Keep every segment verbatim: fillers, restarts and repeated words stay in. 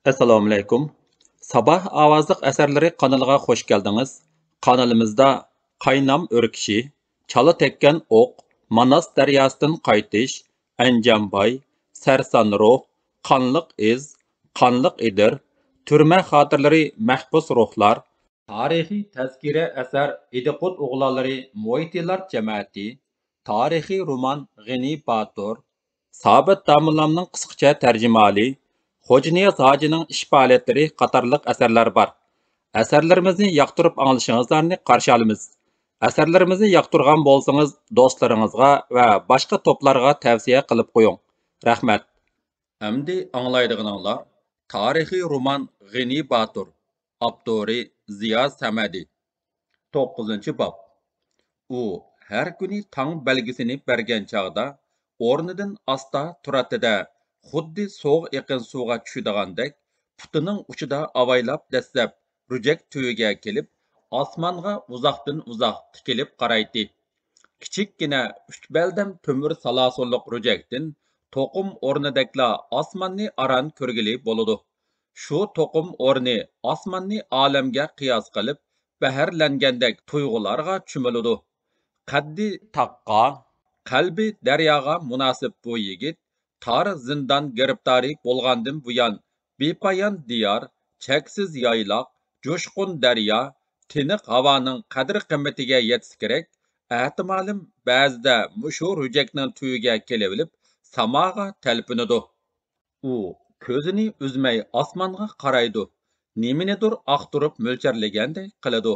ئەسسالامۇئەلەيكۇم. ساباھ ئاۋازلىق ئەسەرلىرى قانىلىغا خوش كەلدىڭىز. قانىلىمىزدا قاينام ئۆركىشى، چالا تەگكەن ئوق، ماناس دەرياسىدىن قايتىش، ئەنجانباي، سەرسان روھ، قانلىق ئىز، قانلىق ئېدىر، تۈرمە خاتىرىلىرى، مەھبۇس روھلار، تارىخىي تەزكىرە ئەسەر ئىدىقۇت ئوغلانلىرى مۇھىتىلار جەمەتى، تارىخىي رومان غېنى باتۇر، سابىت داموللامنىڭ قىسقىچە تەرجىمىھالى، خوجانىياز ھاجىنىڭ ئىش پائالىيەتلىرى قاتارلىق ئەسەرلەر بار. ئەسەرلىرىمىزنى ياقتۇرۇپ ئاڭلىشىڭىزلارنى قارشى ئالىمىز. ئەسەرلىرىمىزنى ياقتۇرغان بولسىڭىز، دوستلىرىڭىزغا ۋە باشقا توپلارغا تەۋسىيە قىلىپ قويۇڭ. رەھمەت. ئەمدى ئاڭلايدىغىنىڭلار تارىخىي رومان غېنى باتۇر، ئاپتورى زىيا سەمەدى. توققۇزىنچى باب. ئۇ ھەر كۈنى تاڭ بەلگىسىنى بەرگەن چاغدا ئورنىدىن ئاستا تۇراتتى-دە، خۇددى سوغۇق ئېقىن سۇغا چۈشىدىغاندەك، پۇتىنىڭ ئۇچىدا ئاۋايلاپ دەسسەپ رۈجەك تۈۋىگە كېلىپ، ئاسمانغا ئۇزاقتىن ئۇزاق تىكىلىپ قارايتتى. كىچىككىنە ئۈچ بەلدەم تۆمۈر سالاسۇنلۇق رۈجەكتىن توقۇم ئورنىدەكلا ئاسماننى ئاران كۆرگىلى بولىدۇ. شۇ توقۇم ئورنى ئاسماننى ئالەمگە قىياس قىلىپ، بەھرىلەنگەندەك تۇيغۇلارغا چۆمۈلىدۇ. قەددى تاغقا، قەلبى دەرياغا مۇناسىپ بۇ يىگىت تار زىندان گىرىپتارى بولغاندىن بۇيان، بىپايان دىيار، چەكسىز يايلاق، جۇشقۇن دەريا، تىنىق ھاۋانىڭ قەدىر-قىممىتىگە يەتسە كېرەك، ئەتىمالىم بەزىدە مۇشۇ رۈجەكنىڭ تۈۋىگە كېلىۋېلىپ، ساماغا تەلپۈنىدۇ. ئۇ كۆزىنى ئۈزمەي ئاسمانغا قارايدۇ، نېمىنىدۇر ئاختۇرۇپ مۆلچەرلىگەندەك قىلىدۇ.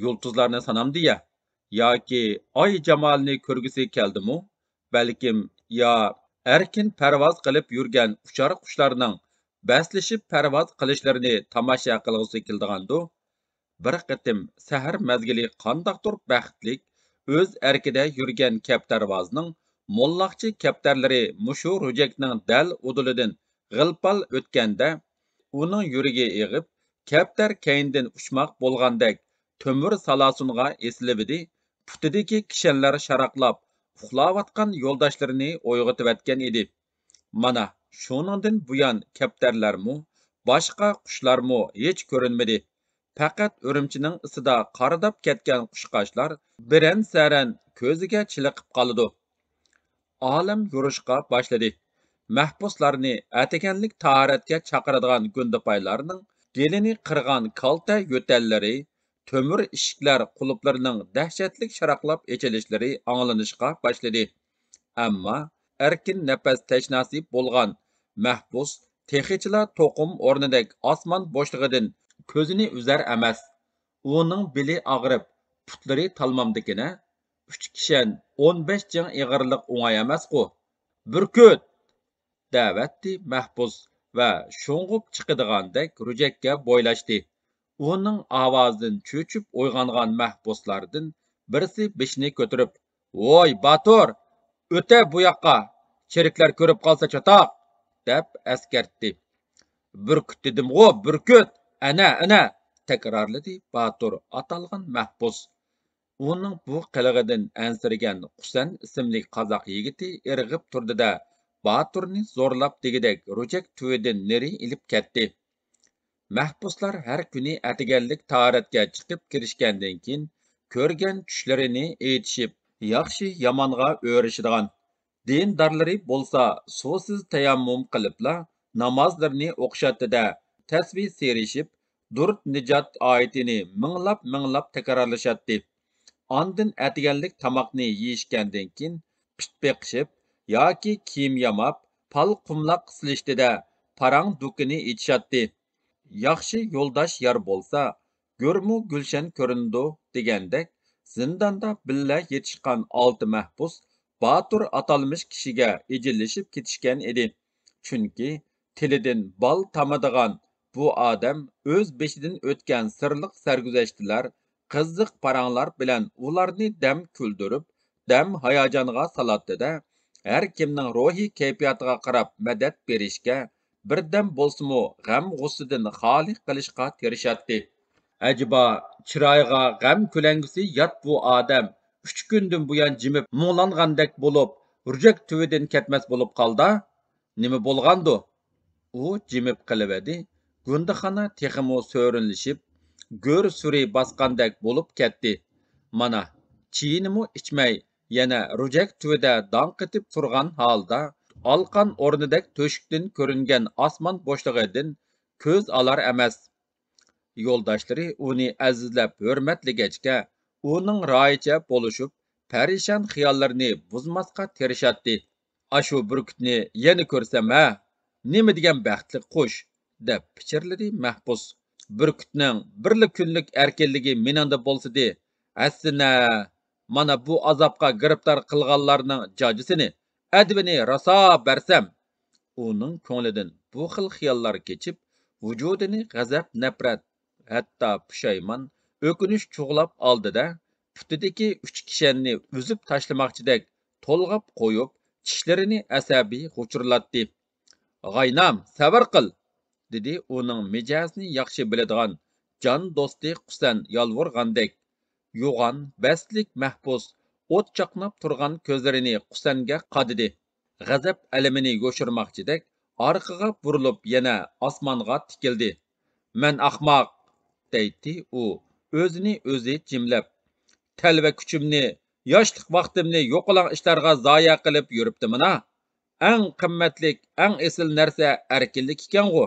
يۇلتۇزلارنى سانامدۇ يا؟ ياكى ئاي جامالىنى كۆرگۈسى كەلدىمۇ؟ بەلكىم يا ئەركىن پەرۋاز قىلىپ يۈرگەن ئۇچار قۇشلارنىڭ بەسلىشىپ پەرۋاز قىلىشلىرىنى تاماشا قىلغۇسى كېلىدىغاندۇ؟ بىر قېتىم سەھەر مەزگىلى قانداقتۇر بەختلىك، ئۆز ئەركىدە يۈرگەن كەپتەرۋازنىڭ موللاقچى كەپتەرلىرى مۇشۇ رۈجەكنىڭ دەل ئۇدۇلىدىن غىلپال ئۆتكەندە، ئۇنىڭ يۈرىكى ئېغىپ، كەپتەر كەينىدىن ئۇچماق بولغاندەك تۆمۈر سالاسۇنغا ئېسىلىۋىدى، پۇتىدىكى كىشەنلەر شاراقلاپ، ئۇخلاۋاتقان يولداشلىرىنى ئويغىتىۋەتكەن ئىدى. مانا، شۇنىڭدىن بۇيان كەپتەرلەرمۇ، باشقا قۇشلارمۇ ھېچ كۆرۈنمىدى. پەقەت ئۈرۈمچىنىڭ ئىسىدا قارىداپ كەتكەن قۇشقاچلار بىرەن-سەرەن كۆزىگە چېلىقىپ قالىدۇ. ئالەم يورۇشقا باشلىدى. مەھبۇسلارنى ئەتىگەنلىك تاھارەتكە چاقىرىدىغان گۇندىپايلارنىڭ گېلىنى قىرغان كالتە يۆتەللىرى، تۆمۈر ئىشىكلەر قۇلۇپلىرىنىڭ دەھشەتلىك شاراقلاپ ئېچىلىشلىرى ئاڭلىنىشقا باشلىدى. ئەمما ئەركىن نەپەس تەشناسى بولغان مەھبۇس تېخىچىلا توقۇم ئورنىدەك ئاسمان بوشلۇقىدىن كۆزىنى ئۈزەر ئەمەس. ئۇنىڭ بېلى ئاغرىپ، پۇتلىرى تالمامدىكىنە، ئۈچ كىشەن ئون بەش جىڭ ئېغىرلىق ئوڭاي ئەمەسقۇ؟ بۈركۈت! دەۋەتتى مەھبۇس ۋە شۇڭغۇپ چىقىدىغاندەك رۈجەككە بويلاشتى. ئۇنىڭ ئاۋازىدىن چۆچۈپ ئويغانغان مەھبۇسلاردىن بىرسى بېشىنى كۆتۈرۈپ، ۋوي، باتۇر! ئۆتە بۇ ياققا! چېرىكلەر كۆرۈپ قالسا چاتاق! دەپ ئەسكەرتتى. بۈركۈت دېدىمغۇ، بۈركۈت! ئەنە، ئەنە! تەكرارلىدى باتۇر ئاتالغان مەھبۇس. ئۇنىڭ بۇ قىلىقىدىن ئەنسىرىگەن قۇسەن ئىسىملىك قازاق يىگىتى ئىرغىپ تۇردى-دە، باتۇرنى زورلاپ دېگۈدەك رۈجەك تۈۋىدىن نېرى ئېلىپ كەتتى. مەھبۇسلار ھەر كۈنى ئەتىگەنلىك تاھارەتكە چىقىپ كىرىشكەندىن كېيىن، كۆرگەن چۈشلىرىنى ئېيتىشىپ، ياخشى-يامانغا ئۆرۈشىدىغان، دىندارلىرى بولسا سۇسىز تەيەممۇم قىلىپلا نامازلىرىنى ئوقۇشاتتى-دە، تەسۋى سىيرىشىپ، دۇرۇت نىجات ئايىتىنى مىڭلاپ-مىڭلاپ تەكرارلىشاتتى. ئاندىن ئەتىگەنلىك تاماقنى يېيىشكەندىن كېيىن، پىت بېقىشىپ ياكى كىيىم ياماپ، پال-قۇملاق سېلىشتى-دە، پاراڭ دۇكىنى ئېچىشاتتى. ياخشى يولداش يار بولسا، گۆرمۇ گۈلشەن كۆرۈنىدۇ دېگەندەك، زىنداندا بىللە يېتىشقان ئالتە مەھبۇس باتۇر ئاتالمىش كىشىگە ئىجىللىشىپ كېتىشكەن ئىدى. چۈنكى تىلىدىن بال تامىدىغان بۇ ئادەم ئۆز بېشىدىن ئۆتكەن سىرلىق سەرگۈزەشتلەر، قىزىق پاراڭلار بىلەن ئۇلارنى دەم كۈلدۈرۈپ، دەم ھاياجانغا سالاتتى-دە، ھەر كىمنىڭ روھىي كەيپىياتىغا قاراپ مەدەت بېرىشكە، بىردەم بولسىمۇ غەم-غۇسسىدىن خالىي قىلىشقا تىرىشاتتى. ئەجەبا، چىرايىغا غەم كۆلەڭگىسى يات بۇ ئادەم ئۈچ كۈندىن بۇيان جىمىپ مۇڭلانغاندەك بولۇپ، رۈجەك تۈۋىدىن كەتمەس بولۇپ قالدا؟ نېمە بولغاندۇ؟ ئۇ جىمىپ قېلىۋىدى. گۇندىخانا تېخىمۇ سۆرۈنلىشىپ، گۆر سۈرى باسقاندەك بولۇپ كەتتى. مانا، چېيىنىمۇ ئىچمەي، يەنە رۇجەك تۈۋىدە داڭ قېتىپ تۇرغان ھالدا، ئالقان ئورنىدەك تۆشۈكتىن كۆرۈنگەن ئاسمان بوشلۇقىدىن كۆز ئالار ئەمەس. يولداشلىرى ئۇنى ئەزىزلەپ ھۆرمەتلىگەچكە، ئۇنىڭ رايىچە بولۇشۇپ، پەرىشان خىياللىرىنى بۇزماسقا تىرىشاتتى. «ئاشۇ بۈركۈتنى يەنە كۆرسەم ھە، نېمە دېگەن بەختلىك قۇش!» دەپ پىچىرلىدى مەھبۇس. «بۈركۈتنىڭ بىرلا كۈنلۈك ئەركىنلىكى مېنىڭدە بولسىدى، ھەسسىنە! مانا بۇ ئازابقا گىرىپتار قىلغانلارنىڭ جاجىسىنى، ئەدىپىنى راسا بەرسەم!» ئۇنىڭ كۆڭلىدىن بۇ خىل خىياللار كېچىپ، ۋۇجۇدىنى غەزەپ-نەپرەت، ھەتتا پۇشايمان، ئۆكۈنۈش چۇغلاپ ئالدى-دە، پۇتىدىكى ئۈچ كىشەننى ئۈزۈپ تاشلىماقچىدەك تولغاپ قويۇپ، چىشلىرىنى ئەسەبىي غۇچۇرلاتتى. «غاينام، سەۋر قىل!» دېدى ئۇنىڭ مىجەزىنى ياخشى بىلىدىغان جان دوستى قۇسەن يالۋۇرغاندەك. يوغان، بەستلىك مەھبۇس ئوت چاقناپ تۇرغان كۆزلىرىنى قۇسەنگە قادىدى. غەزەپ ئەلىمىنى يوشۇرماقچىدەك ئارقىغا بۇرۇلۇپ يەنە ئاسمانغا تىكىلدى. «مەن ئاخماق!» دەيتتى ئۇ، ئۆزىنى ئۆزى جىملەپ. «تەلۋە كۈچۈمنى، ياشلىق ۋاقتىمنى يوقىلاڭ ئىشلارغا زايە قىلىپ يۈرۈپتىمىنا؟ ئەڭ قىممەتلىك، ئەڭ ئېسىل نەرسە ئەركىنلىك ئىكەنغۇ!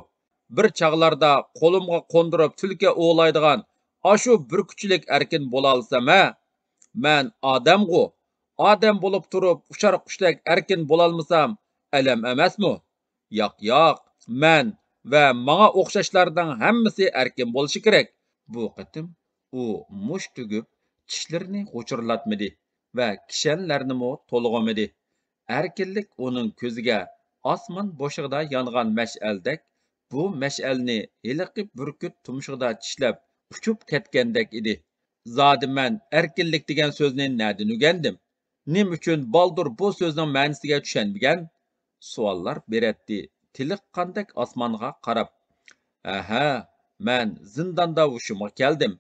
بىر چاغلاردا قولۇمغا قوندۇرۇپ تۈلكە ئوۋلايدىغان ئاشۇ بۈركۈتچىلىك ئەركىن بولالىسام ھە! مەن ئادەمغۇ! ئادەم بولۇپ تۇرۇپ ئۇچار قۇشتەك ئەركىن بولالمىسام ئەلەم ئەمەسمۇ؟ ياق، ياق، مەن ۋە ماڭا ئوخشاشلارنىڭ ھەممىسى ئەركىن بولۇشى كېرەك.» بۇ قېتىم ئۇ مۇشت تۈگۈپ، چىشلىرىنى غۇچۇرلاتمىدى ۋە كىشەنلەرنىمۇ تولغىمىدى. ئەركىنلىك ئۇنىڭ كۆزىگە ئاسمان بوشلۇقىدا يانغان مەشئەلدەك، بۇ مەشئەلنى ھېلىقى بۈركۈت تۇمشۇقىدا چىشلەپ ئۇچۇپ كەتكەندەك ئىدى. «زادى مەن ئەركىنلىك دېگەن سۆزنى نەدىن ئۆگەندىم؟ نېمە ئۈچۈن بالدۇر بۇ سۆزنىڭ مەنىسىگە چۈشەنمىگەن؟» سوئاللار بېرەتتى تېلىققاندەك ئاسمانغا قاراپ. «ئەھە، مەن زىنداندا ھوشۇمغا كەلدىم.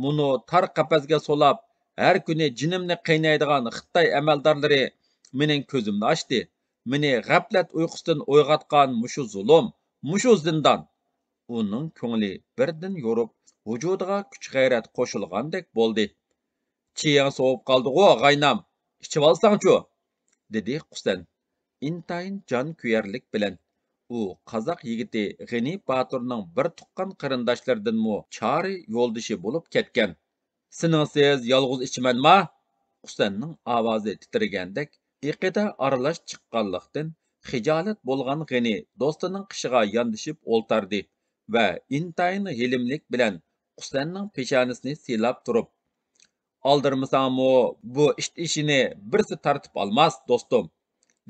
مۇنۇ تار قەپەسكە سولاپ، ھەر كۈنى جېنىمنى قىينايدىغان خىتاي ئەمەلدارلىرى مېنىڭ كۆزۈمنى ئاچتى. مېنى غەپلەت ئۇيقۇسىدىن ئويغاتقان مۇشۇ زۇلۇم، مۇشۇ زىندان.» ئۇنىڭ كۆڭلى بىردىن يورۇپ، ۋۇجۇدىغا كۈچ-غەيرەت قوشۇلغاندەك بولدى. «چېيىڭ سوۋۇپ قالدىغۇ، غاينام، ئىچىۋالساڭچۇ؟» دېدى قۇسەن ئىنتايىن جان كۆيەرلىك بىلەن. ئۇ قازاق يىگىتى غېنى باتۇرنىڭ بىر تۇغقان قېرىنداشلىرىدىنمۇ چارى يولدىشى بولۇپ كەتكەن. «سېنىڭسىز يالغۇز ئىچىمەنما؟» قۇسەننىڭ ئاۋازى تىترىگەندەك، ئېقىدا ئارىلاش چىققانلىقتىن، خىجالەت بولغان غېنى دوستىنىڭ قېشىغا ياندىشىپ ئولتاردى ۋە ئىنتايىن ھېلىملىك بىلەن قۇسەننىڭ پېشانىسىنى سىلاپ تۇرۇپ، «ئالدىرىمىساڭمۇ، بۇ ئىت ئېشىنى بىرسى تارتىپ ئالماس، دوستۇم!»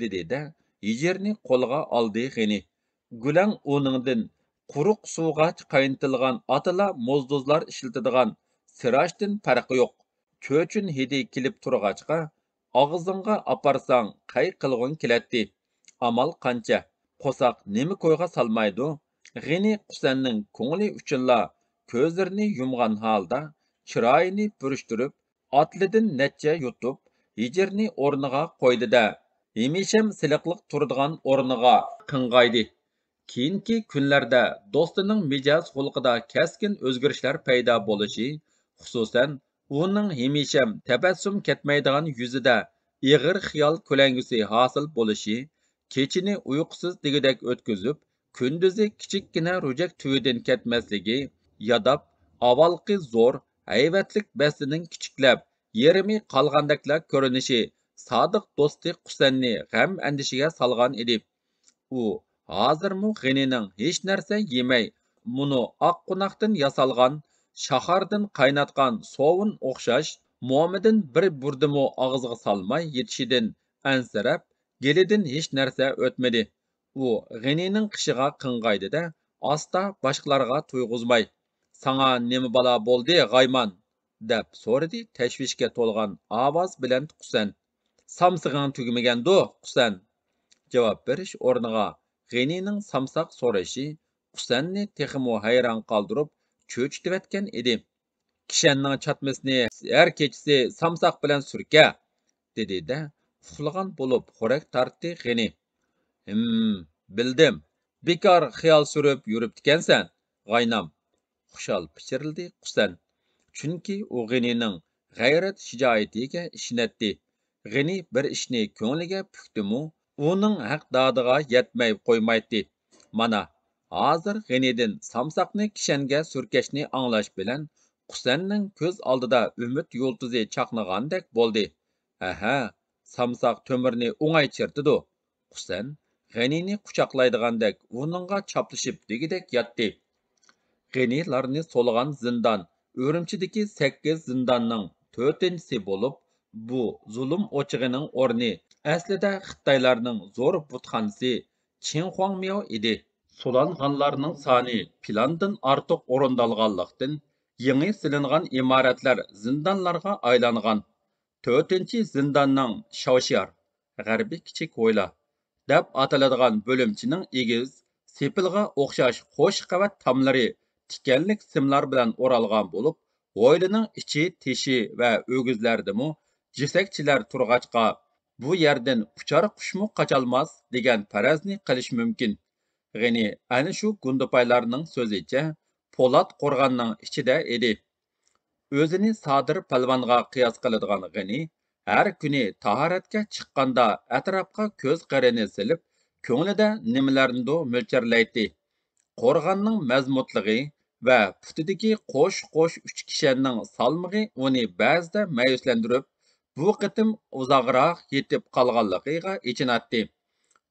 دېدى-دە، ھېجىرنى قولىغا ئالدى غېنى. گۈلەڭ ئۇنىڭدىن قۇرۇق سۇغا قاينىتىلغان ئاتىلا موزدۇزلار ئىشلىتىدىغان سىراچتىن پەرقى يوق. چۆچۈن ھىدى كېلىپ تۇرغاچقا، ئاغزىڭغا ئاپارساڭ قەي قىلغۇڭ كېلەتتى. ئامال قانچە؟ قورساق نېمە كويغا سالمايدۇ؟ غېنى قۇسەننىڭ كۆڭلى ئۈچۈنلا كۆزلىرىنى يۇمغان ھالدا، چىرايىنى پۈرۈشتۈرۈپ، ئاتلىدىن نەچچە يۇتۇپ، ھېجىرنى ئورنىغا قويدى-دە، ھېمىشەم سېلىقلىق تۇرىدىغان ئورنىغا قىڭغايدى. كېيىنكى كۈنلەردە دوستىنىڭ مىجەز-خۇلقىدا كەسكىن ئۆزگىرىشلەر پەيدا بولۇشى، خۇسۇسەن، ئۇنىڭ ھېمىشەم تەبەسسۇم كەتمەيدىغان يۈزىدە ئېغىر خىيال كۆلەڭگىسى ھاسىل بولۇشى، كېچىنى ئۇيقۇسىز دېگۈدەك ئۆتكۈزۈپ، كۈندۈزى كىچىككىنە رۇجەك تۈۋىدىن كەتمەسلىكى، ياداپ، ئاۋۋالقى زور، ھەيۋەتلىك بەستىنىڭ كىچىكلەپ، يېرىمى قالغاندەكلا كۆرۈنۈشى سادىق دوستى قۇسەننى غەم-ئەندىشىگە سالغان ئىدى. ئۇ ھازىرمۇ غېنىنىڭ ھېچ نەرسە يېمەي، مۇنۇ ئاق قوناقتىن ياسالغان، شاخاردىن قايناتقان سوۋۇن ئوخشاش مومىدىن بىر بۇردىمۇ ئاغزىغا سالماي يېتىشىدىن ئەنسىرەپ، گېلىدىن ھېچ نەرسە ئۆتمىدى. ئۇ غېنىنىڭ قېشىغا قىڭغايدى-دە، ئاستا، باشقىلارغا تۇيغۇزماي، «ساڭا نېمە بالا بولدى، غايمان؟» دەپ سورىدى تەشۋىشكە تولغان ئاۋاز بىلەن قۇسەن. «سامسىقىڭ تۈگىمىگەندۇ، قۇسەن؟» جاۋاب بېرىش ئورنىغا غېنىنىڭ سامساق سورىشى قۇسەننى تېخىمۇ ھەيران قالدۇرۇپ، چۆچۈتۈۋەتكەن ئىدى. «كىشەننىڭ چاتمىسىنى ھەر كېچىسى سامساق بىلەن سۈركە!» دېدى-دە، ئۇخلىغان بولۇپ خورەك تارتتى غېنى. «ھىم، بىلدىم.» بىكار خىيال سۈرۈپ يۈرۈپتىكەنسەن، غاينام. خۇشال پىچىرلىدى قۇسەن. چۈنكى ئۇ غېنىنىڭ غەيرەت شىجائىتىگە ئىشىنەتتى. غېنى بىر ئىشنى كۆڭلىگە پۈكتىمۇ، ئۇنىڭ ھەق دادىغا يەتمەي قويمايتتى. مانا، ھازىر غېنىدىن سامساقنى كىشەنگە سۈركەشنى ئاڭلاش بىلەن قۇسەننىڭ كۆز ئالدىدا ئۈمىد يۇلتۇزى چاقنىغاندەك بولدى. ھەھە، سامساق تۆمۈرنى ئوڭاي چىرىتىدۇ. قۇسەن غېنىنى قۇچاقلايدىغاندەك ئۇنىڭغا چاپلىشىپ دېگۈدەك ياتتى. غېنىلارنى سولىغان زىندان ئۈرۈمچىدىكى سەككىز زىنداننىڭ تۆتىنچىسى بولۇپ، بۇ زۇلۇم ئوچىقىنىڭ ئورنى ئەسلىدە خىتايلارنىڭ زور بۇتخانىسى چىڭخۇاڭمياۋ ئىدى. سولانغانلارنىڭ سانى پىلاندىن ئارتۇق ئورۇندالغانلىقتىن، يېڭى سېلىنغان ئىمارەتلەر زىندانلارغا ئايلانغان. تۆتىنچى زىنداننىڭ شاۋشيار، غەربىي كىچىك ھويلا، دەپ ئاتىلىدىغان بۆلۈمچىنىڭ ئېگىز، سېپىلغا ئوخشاش قوش قەۋەت تاملىرى تىكەنلىك سىملار بىلەن ئورالغان بولۇپ، ھويلىنىڭ ئىچى، تېشى ۋە ئۆگزىلەردىمۇ جۈسەكچىلەر تۇرغاچقا، بۇ يەردىن ئۇچار قۇشمۇ قاچالماس دېگەن پەرەزنى قىلىش مۇمكىن. غېنى ئەنە شۇ گۇندىپايلارنىڭ سۆزىچە پولات قورغاننىڭ ئىچىدە ئىدى. ئۆزىنى سادىر پالۋانغا قىياس قىلىدىغان غېنى ھەر كۈنى تاھارەتكە چىققاندا ئەتراپقا كۆز قىرىنى سېلىپ، كۆڭلىدە نېمىلەرنىدۇر مۆلچەرلەيتتى. قورغاننىڭ مەزمۇتلۇقى ۋە پۇتىدىكى قوش-قوش ئۈچ كىشەننىڭ سالمىقى ئۇنى بەزىدە مەيۈسلەندۈرۈپ، بۇ قېتىم ئۇزاقراق يېتىپ قالغانلىقىغا ئېچىناتتى.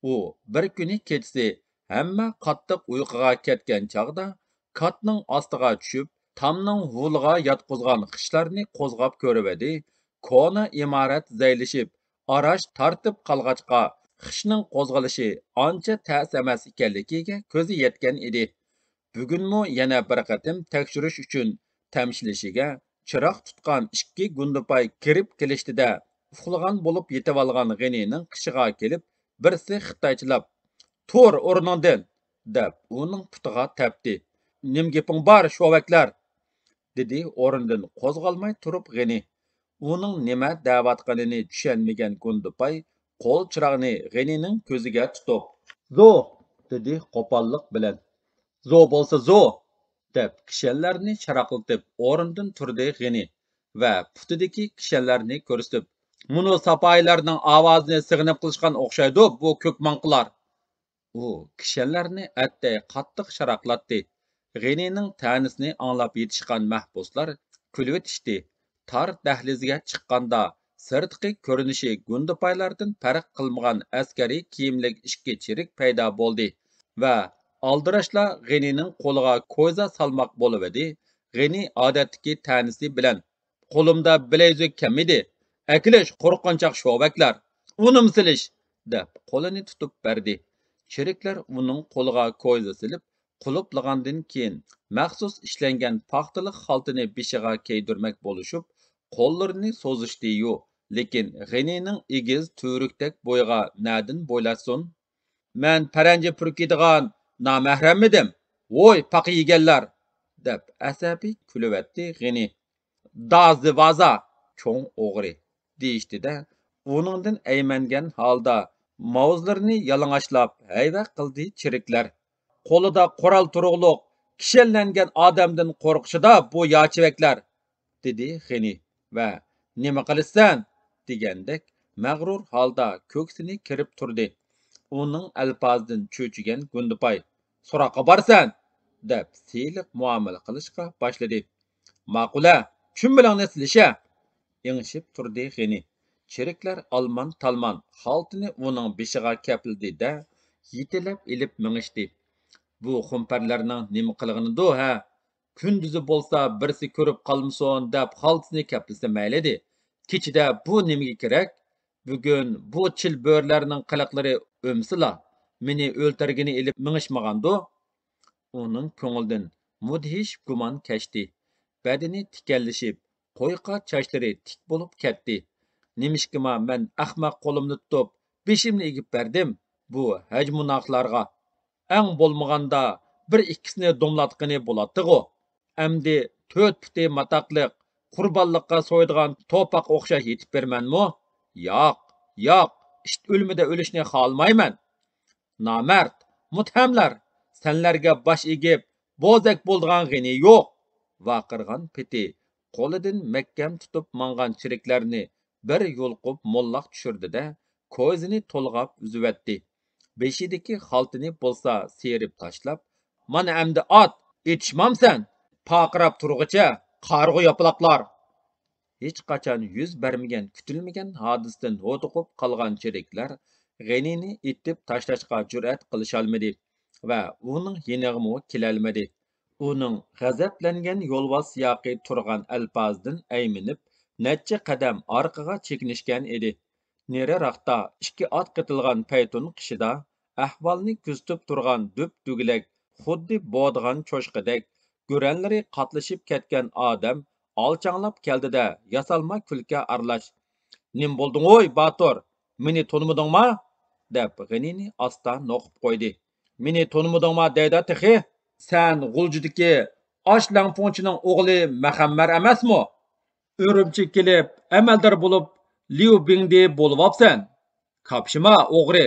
ئۇ بىر كۈنى كېچىسى ھەممە قاتتىق ئۇيقۇغا كەتكەن چاغدا كاتنىڭ ئاستىغا چۈشۈپ، تامنىڭ ھۇۋلىغا ياتقۇزغان خىشلارنى قوزغاپ كۆرۈۋىدى. كونا ئىمارەت زەيلىشىپ، ئاراش تارتىپ قالغاچقا، خىشنىڭ قوزغىلىشى ئانچە تەس ئەمەس ئىكەنلىكىگە كۆزى يەتكەن ئىدى. بۈگۈنمۇ يەنە بىر قېتىم تەكشۈرۈش ئۈچۈن تەمشىلىشىگە چىراغ تۇتقان ئىككى گۇندىپاي كىرىپ كېلىشتىدە، ئۇخلىغان بولۇپ يېتىۋالغان غېنىنىڭ قېشىغا كېلىپ، بىرسى خىتايچىلاپ، «تۇر ئورنۇڭدىن!» دەپ، ئۇنىڭ پۇتىغا تەپتى. «نېمە گېپىڭ بار، شوۋەكلەر؟» دېدى ئورنىدىن قوزغالماي تۇرۇپ غېنى. ئۇنىڭ نېمە دەۋاتقىنىنى چۈشەنمىگەن گۇندىپاي قول چىراغنى غېنىنىڭ كۆزىگە تۇتۇپ، «زو!» دېدى قوپاللىق بىلەن. «زو بولسا زو!» دەپ، كىشەنلەرنى شاراقلىتىپ ئورنىدىن تۇردى غېنى ۋە پۇتىدىكى كىشەنلەرنى كۆرسىتىپ، «مۇنۇ ساپايىلارنىڭ ئاۋازىنى سېغىنىپ قېلىشقان ئوخشايدۇ بۇ كۆك ماڭقىلار.» ئۇ كىشەنلەرنى ئەتتەي قاتتىق شاراقلاتتى. غېنىنىڭ تەنىسىنى ئاڭلاپ يېتىشقان مەھبۇسلار كۈلۈۋېتىشتى. تار دەھلىزگە چىققاندا، سىرتقى كۆرۈنۈشى گۇندىپايلاردىن پەرق قىلمىغان ئەسكەرىي كىيىملىك ئىككى چېرىك پەيدا بولدى ۋە ئالدىراشلا غېنىنىڭ قولىغا كويزا سالماق بولۇۋىدى. غېنى ئادەتتىكى تەنىسى بىلەن، «قولۇمدا بىلەيزۈك كەم ئىدى. ئەكېلىش، قورقۇنچاق شوۋەكلەر! ئۇنىمۇ سېلىش!» دەپ، قولىنى تۇتۇپ بەردى. چېرىكلەر ئۇنىڭ قولىغا كويزا سېلىپ، قۇلۇپلىغاندىن كېيىن، مەخسۇس ئىشلەنگەن پاختىلىق خالتىنى بېشىغا كىيدۈرمەك بولۇشۇپ، قوللىرىنى سوزۇشتى-يۇ، لېكىن غېنىنىڭ ئېگىز تۈۋرۈكتەك بويىغا نەدىن بويلاشسۇن؟ «مەن پەرەنجى پۈركىيدىغان نامەھرەممىدىم؟ ۋوي، پاقا يېگەنلەر!» دەپ ئەسەبىي كۈلۈۋەتتى غېنى. «دازى ۋازا، چوڭ ئوغرى!» دېيىشتى-دە، ئۇنىڭدىن ئەيمەنگەن ھالدا ماۋزىلىرىنى يالىڭاچلاپ ھەيۋە قىلدى چېرىكلەر. «قولىدا قورال تۇرۇقلۇق كىشەنلەنگەن ئادەمدىن قورقۇشىدا بۇ ياچىۋەكلەر!» دېدى غېنى ۋە «نېمە قىلىسەن؟» دېگەندەك مەغرۇر ھالدا كۆكسىنى كېرىپ تۇردى. ئۇنىڭ ئەلپازىدىن چۆچۈگەن گۇندىپاي، «سوراققا بارىسەن!» دەپ سىلىق مۇئامىلە قىلىشقا باشلىدى. «ماقۇلە، چۈمبىلىڭنى سېلىشە!» ئېڭىشىپ تۇردى غېنى. چېرىكلەر ئالمان-تالمان خالتىنى ئۇنىڭ بېشىغا كەپلىدى-دە، يېتىلەپ ئېلىپ مېڭىشتى. «بۇ خۇمپەرلەرنىڭ نېمە قىلغىنىدۇ ھە؟ كۈندۈزى بولسا بىرسى كۆرۈپ قالمىسۇن دەپ خالتىسىنى كەپلىسە مەيلىدى. كېچىدە بۇ نېمىگە كېرەك؟ بۈگۈن بۇ چىل بۆرىلەرنىڭ قىلىقلىرى ئۆمسىلا، مېنى ئۆلتۈرگىلى ئېلىپ مېڭىشمىغاندۇ؟» ئۇنىڭ كۆڭلىدىن مۇدھىش گۇمان كەچتى. بەدىنى تىكەنلىشىپ، قويقا چاچلىرى تىك بولۇپ كەتتى. «نېمىشقىما مەن ئەخمەق قولۇمنى تۇتۇپ، بېشىمنى ئېگىپ بەردىم بۇ ھەجمۇناقلارغا؟ ئەڭ بولمىغاندا بىر ئىككىسىنى دوملاتقىنى بولاتتىغۇ. ئەمدى تۆت پۇتى ماتاقلىق، قۇربانلىققا سويىدىغان توپاققا ئوخشاش يېتىپ بېرىمەنمۇ؟ ياق، ياق، ئىت ئۆلۈمىدە ئۆلۈشنى خالىمايمەن.» «نامەرد، مۇتتەھەملەر، سەنلەرگە باش ئېگىپ، بوزەك بولىدىغان غېنى يوق!» ۋارقىرىغان پېتى قولىدىن مەھكەم تۇتۇپ ماڭغان چېرىكلەرنى بىر يۇلقۇپ موللاق چۈشۈردى-دە، كوزىنى تولغاپ ئۈزۈۋەتتى. بېشىدىكى خالتىنى بولسا سىيرىپ تاشلاپ، «مانا ئەمدى ئات! ئېتىشمامسەن؟ پارقىراپ تۇرغىچە، قارىغۇ ياپىلاقلار!» ھېچقاچان يۈز بەرمىگەن كۈتۈلمىگەن ھادىسىدىن ھودۇقۇپ قالغان چېرىكلەر غېنىنى ئېتىپ تاشلاشقا جۈرئەت قىلىشالمىدى ۋە ئۇنىڭ يېنىغىمۇ كېلەلمىدى. ئۇنىڭ غەزەپلەنگەن يولۋاس سىياقى تۇرغان ئەلپازىدىن ئەيمىنىپ، نەچچە قەدەم ئارقىغا چېكىنىشكەن ئىدى. نېرىراقتا ئىككى ئات قېتىلغان پەيتۇن قېشىدا ئەھۋالنى كۆزىتىپ تۇرغان دۈپدۈگىلەك، خۇددى بوغىدىغان چوشقىدەك، گۈرەنلىرى قاتلىشىپ كەتكەن ئادەم ئالچاڭلاپ كەلدى-دە، ياسالما كۈلكە ئارىلاش: «نېمە بولدۇڭ ھوي، باتۇر؟ مېنى تونۇمىدىڭما؟» دەپ، غېنىنى ئاستا نوقۇپ قويدى. «مېنى تونۇمىدىڭما دەيدۇ تېخى؟ سەن غۇلجىدىكى ئاش لەڭپۇڭچىنىڭ ئوغلى مەخەممەر ئەمەسمۇ؟ ئۈرۈمچىگە كېلىپ، ئەمەلدار بولۇپ، ليۇ بىڭدى بولۇۋاپسەن. كاپشىما، ئوغرى!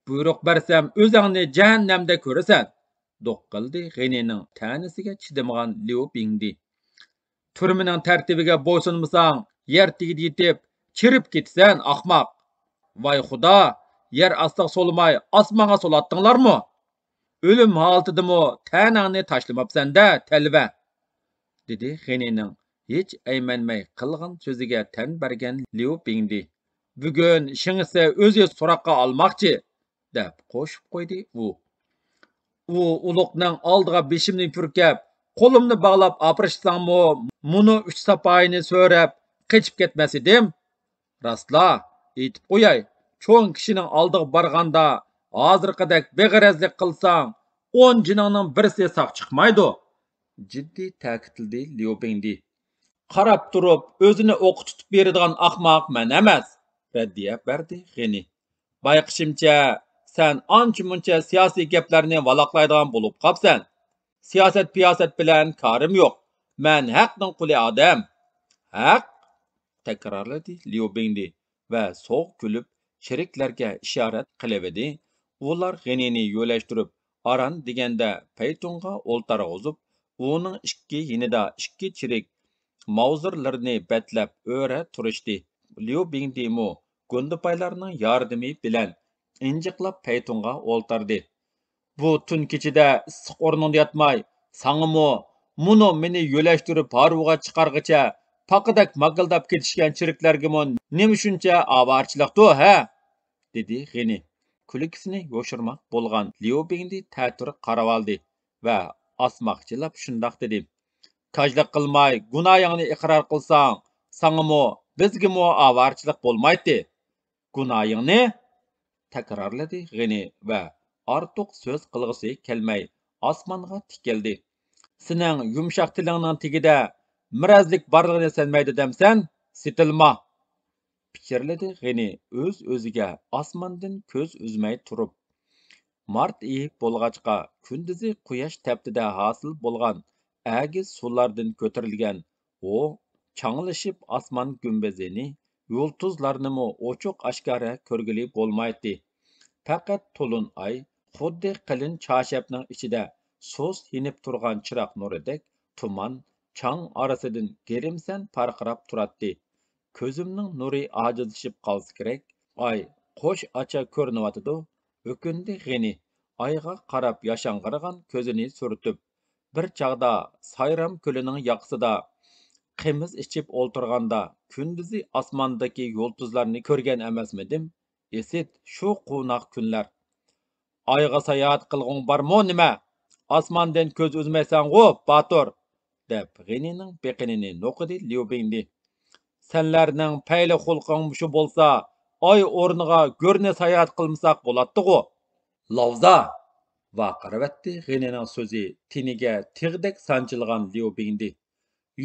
بۇيرۇق بەرسەم، ئۆزۈڭنى جەھەننەمدە كۆرىسەن!» دوققىلدى غېنىنىڭ تەنىسىگە چىدىمىغان ليۇ بىڭدى. «تۈرمىنىڭ تەرتىپىگە بويسۇنمىساڭ، يەر تېگىدە يېتىپ، چىرىپ كېتىسەن، ئاخماق! ۋاي خۇدا، يەر ئاستىغا سولىماي، ئاسمانغا سولاتتىڭلارمۇ؟ ئۆلۈم ھالىتىدىمۇ تەنەڭنى تاشلىماپسەن-دە، تەلۋە!» دېدى غېنىنىڭ ھېچ ئەيمەنمەي قىلغان سۆزىگە تەن بەرگەن ليۇ بىڭدى. «بۈگۈن شېڭسې ئۆزى سوراققا ئالماقچى!» دەپ قوشۇپ قويدى ئۇ. «ئۇ ئۇلۇغنىڭ ئالدىغا بېشىمنى پۈركەپ، قولۇمنى باغلاپ ئاپىرىشساڭمۇ، مۇنۇ ئۈچ ساپايىنى سۆرەپ قېچىپ كەتمەس ئىدىم. راستلا، ئېيتىپ قوياي، چوڭ كىشىنىڭ ئالدىغا بارغاندا، ھازىرقىدەك بېغىرەزلىك قىلساڭ، ئون جېنىڭنىڭ بىرسى ساق چىقمايدۇ!» جىددىي تەكىتلىدى ليۇ بىڭدى. «قاراپ تۇرۇپ ئۆزىنى ئوققا تۇتۇپ بېرىدىغان ئاخماق مەن ئەمەس!» رەددىيە بەردى غېنى. «بايقىشىمچە، سەن ئانچە-مۇنچە سىياسىي گەپلەرنى ۋالاقلايدىغان بولۇپ قاپسەن. سىياسەت-پىياسەت بىلەن كارىم يوق. مەن ھەقنىڭ قۇلى ئادەم.» «ھەق؟» تەكرارلىدى ليۇ بىڭدى ۋە سوغۇق كۈلۈپ، چېرىكلەرگە ئىشارەت قىلىۋىدى. ئۇلار غېنىنى يۆلەشتۈرۈپ، ئاران دېگەندە پەيتۇنغا ئولتۇرغۇزۇپ، ئۇنىڭ ئىككى يېنىدا ئىككى چېرىك ماۋزېرلىرىنى بەتلەپ ئۆرە تۇرۇشتى. ليۇ بىڭدىمۇ گۇندىپايلارنىڭ ياردىمى بىلەن ئىنجىقلاپ پەيتۇنغا ئولتۇردى. «بۇ تۈن كېچىدە ئىسسىق ئورنۇڭدا ياتماي، ساڭىمۇ، مۇنۇ مېنى يۆلەشتۈرۈپ ھارۋىغا چىقارغىچە پاقىدەك ماكىلداپ كېتىشكەن چېرىكلەرگىمۇ نېمە شۇنچە ئاۋارىچىلىقتۇ، ھە؟» دېدى غېنى. كۈلكىسىنى يوشۇرماق بولغان ليۇ بىڭدى تەتۈر قارىۋالدى ۋە ئاسماقچىلاپ شۇنداق دېدى: «كاجلىق قىلماي، گۇناھىڭنى ئىقرار قىلساڭ، ساڭىمۇ، بىزگىمۇ ئاۋارىچىلىق بولمايتتى.» «گۇناھىڭنى؟» تەكرارلىدى غېنى ۋە ئارتۇق سۆز قىلغۇسى كەلمەي ئاسمانغا تىكىلدى. «سېنىڭ يۇمشاق تىلىڭنىڭ تېگىدە مىرەزلىك بارلىقىنى سەزمەيدۇ دەمسەن؟ سېتىلما!» پىچىرلىدى غېنى ئۆز-ئۆزىگە ئاسماندىن كۆز ئۈزمەي تۇرۇپ. مارت ئېيى بولغاچقا، كۈندۈزى قۇياش تەپتىدە ھاسىل بولغان ئەگىز سۇلاردىن كۆتۈرۈلگەن ھو چاڭلىشىپ ئاسمان گۈمبىزىنى، يۇلتۇزلارنىمۇ ئوچۇق-ئاشكارا كۆرگىلى بولمايتتى. پەقەت تولۇن ئاي خۇددى قېلىن چارشەپنىڭ ئىچىدە سۇس يېنىپ تۇرغان چىراغ نۇرىدەك تۇمان، چاڭ ئارىسىدىن گىرىمسەن پارقىراپ تۇراتتى. «كۆزۈمنىڭ نۇرى ئاجىزلىشىپ قالسا كېرەك، ئاي قوش ئاچا كۆرۈنۈۋاتىدۇ»، ئۆكۈندى غېنى ئايغا قاراپ ياشاڭغىرىغان كۆزىنى سۈرتۈپ. بىر چاغدا سايرام كۆلىنىڭ ياقىسىدا قىمىز ئىچىپ ئولتۇرغاندا، كۈندۈزى ئاسماندىكى يۇلتۇزلارنى كۆرگەن ئەمەسمىدىم؟ ئىسىت شۇ قوناق كۈنلەر. «ئايغا ساياھەت قىلغۇڭ بارمۇ نېمە؟ ئاسماندىن كۆز ئۈزمەيسەنغۇ، باتۇر!» دەپ، غېنىنىڭ بېقىنىنى نوقۇدى ليۇ بىڭدى. «سەنلەرنىڭ پەيلى خۇلقۇڭ مۇشۇ بولسا، ئاي ئورنىغا گۆرنى ساياھەت قىلمىساق بولاتتىغۇ!» «لاۋزا!» ۋارقىرىۋەتتى غېنىنىڭ سۆزى تېنىگە تىغدەك سانجىلغان ليۇ بىڭدى.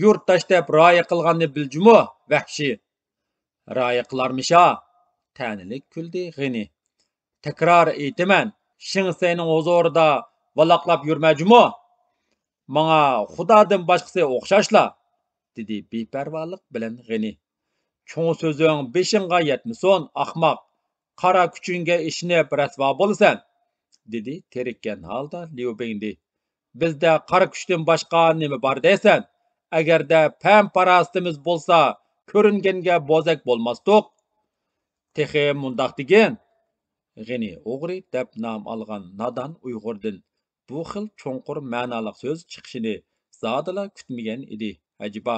«يۇرتداش دەپ رايى قىلغاننى بىل جۇمۇ، ۋەھشىي!» «رايى قىلارمىشا!» تەنىلىك كۈلدى غېنى. «تەكرار ئېيتىمەن، شېڭسەينىڭ ھۇزۇرىدا ۋالاقلاپ يۈرمە جۇمۇ! ماڭا خۇدادىن باشقىسى ئوخشاشلا!» دېدى بىپەرۋالىق بىلەن غېنى. «چوڭ سۆزۈڭ بېشىڭغا يەتمىسۇن، ئاخماق! قارا كۈچۈڭگە ئىشىنىپ رەسۋا بولىسەن! دېدى تېرىككەن ھالدا ليۇ بىڭدى. بىزدە قارا كۈچتىن باشقا نېمە بار دەيسەن؟ ئەگەردە پەم-پاراسىتىمىز بولسا، كۆرۈنگەنگە بوزەك بولماستۇق. تېخى مۇنداق دېگىن، غېنى ئوغرى دەپ نام ئالغان نادان ئۇيغۇردىن بۇ خىل چوڭقۇر مەنالىق سۆز چىقىشىنى زادىلا كۈتمىگەن ئىدى. ئەجەبا،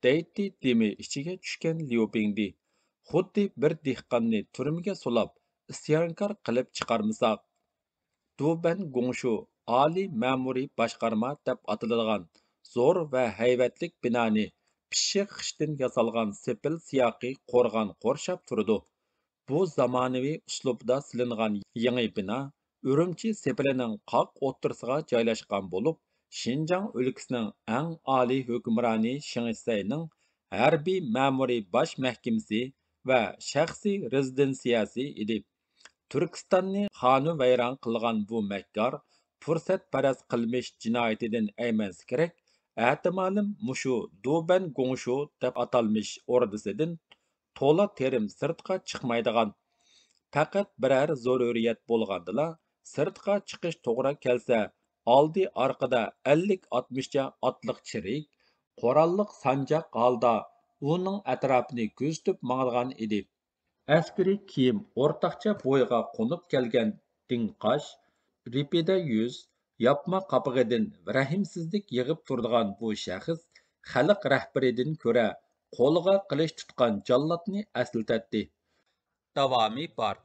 دەيتتى دېمى ئىچىگە چۈشكەن ليۇ بىڭدى. خۇددى بىر دېھقاننى تۈرمىگە سولاپ، ئىسيانكار قىلىپ چىقارمىساق. دۇبەن گۇڭشۇ ئالىي مەمۇرىي باشقارما دەپ ئاتىلىدىغان زور ۋە ھەيۋەتلىك بىنانى پىششىق خىشتىن ياسالغان سېپىل سىياقى قورغان قورشاپ تۇرىدۇ. بۇ زامانىۋى ئۇسلۇبىدا سېلىنغان يېڭى بىنا ئۈرۈمچى سېپىلىنىڭ قاق ئوتتۇرىسىغا جايلاشقان بولۇپ، شىنجاڭ ئۆلكىسىنىڭ ئەڭ ئالىي ھۆكۈمرانى شېڭ شىسەينىڭ ھەربىي مەمۇرىي باش مەھكىمىسى ۋە شەخسىي رېزىدېنسىيەسى ئىدى. تۈركىستاننى خانۇۋەيران قىلغان بۇ مەككار، پۇرسەتپەرەس قىلمىش جىنايىتىدىن ئەيمەنسە كېرەك، ئەتىمالىم مۇشۇ دۇبەن گۇڭشۇ دەپ ئاتالمىش ئوردىسىدىن تولا تېرىم سىرتقا چىقمايدىغان، پەقەت بىرەر زۆرۈرىيەت بولغاندىلا سىرتقا چىقىش توغرا كەلسە، ئالدى ئارقىدا ئەللىك ئاتمىشچە ئاتلىق چېرىك، قوراللىق سانجاق ھالدا ئۇنىڭ ئەتراپىنى كۆزىتىپ ماڭىدىغان ئىدى. ئەسكىرىي كىيىم ئورتاقچە بويىغا قونۇپ كەلگەن دىڭقاش، رېپىدە يۈز، ياپما قاپىقىدىن رەھىمسىزلىك يېغىپ تۇرىدىغان بۇ شەخس خەلق رەھبىرىدىن كۆرە قولىغا قىلىچ تۇتقان جاللاتنى ئەسلىتەتتى. داۋامى بار.